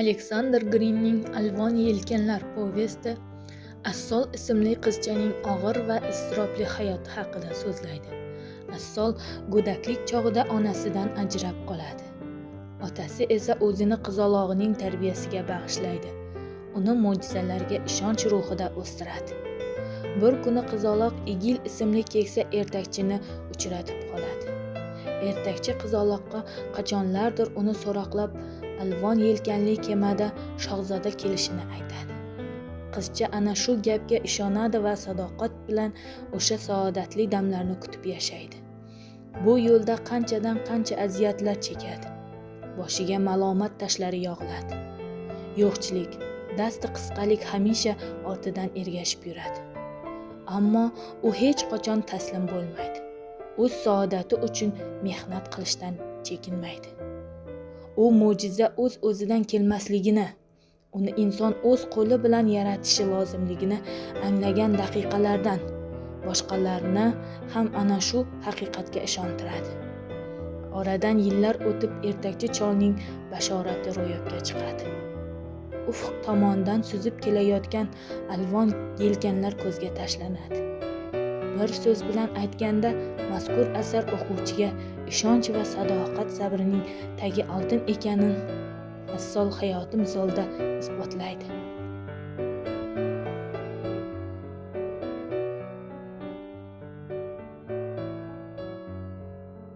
Aleksandr Grinning Alvon yelkanlar povesti Assol ismli qizchaning og'ir va iztirobli hayoti haqida so'zlaydi. Assol go'daklik chog'ida onasidan ajrab qoladi. Otasi esa o'zini qizalog'ining tarbiyasiga bag'ishlaydi. Uni mo'jizalarga ishonch ruhida o'stiradi. Bir kuni qizaloq Igil ismli keksa ertakchini uchratib qoladi. Ertakchi qizaloqqa qachonlardir uni so'roqlab alvon yelkanli kemada shahzoda kelishini aytadi. Qizcha ana shu gapga ishonadi va sadoqat bilan o'sha saodatli damlarni kutib yashaydi. Bu yo'lda qanchadan qancha aziyatlar chekadi. Boshiga malomat tashlari yog'iladi. Yo'qchilik, dasti qisqalik hamisha ortidan ergashib yuradi. Ammo u hech qachon taslim bo'lmaydi. O'z saodati uchun mehnat qilishdan chekinmaydi. U mo'jiza o'z-o'zidan kelmasligini, uni inson o'z qo'li bilan yaratishi lozimligini anglagan daqiqalardan boshqalarni ham ana shu haqiqatga ishontiradi. Oradan yillar o'tib ertakchi cholning bashorati ro'yobga chiqadi. Ufq tomondan suzib kelayotgan alvon yelkanlar ko'zga tashlanadi. Bir so'z bilan aytganda, mazkur asar o'quvchiga ishonch va sadoqat sabrining tagi oltin ekanini Assol hayoti misolida isbotlaydi.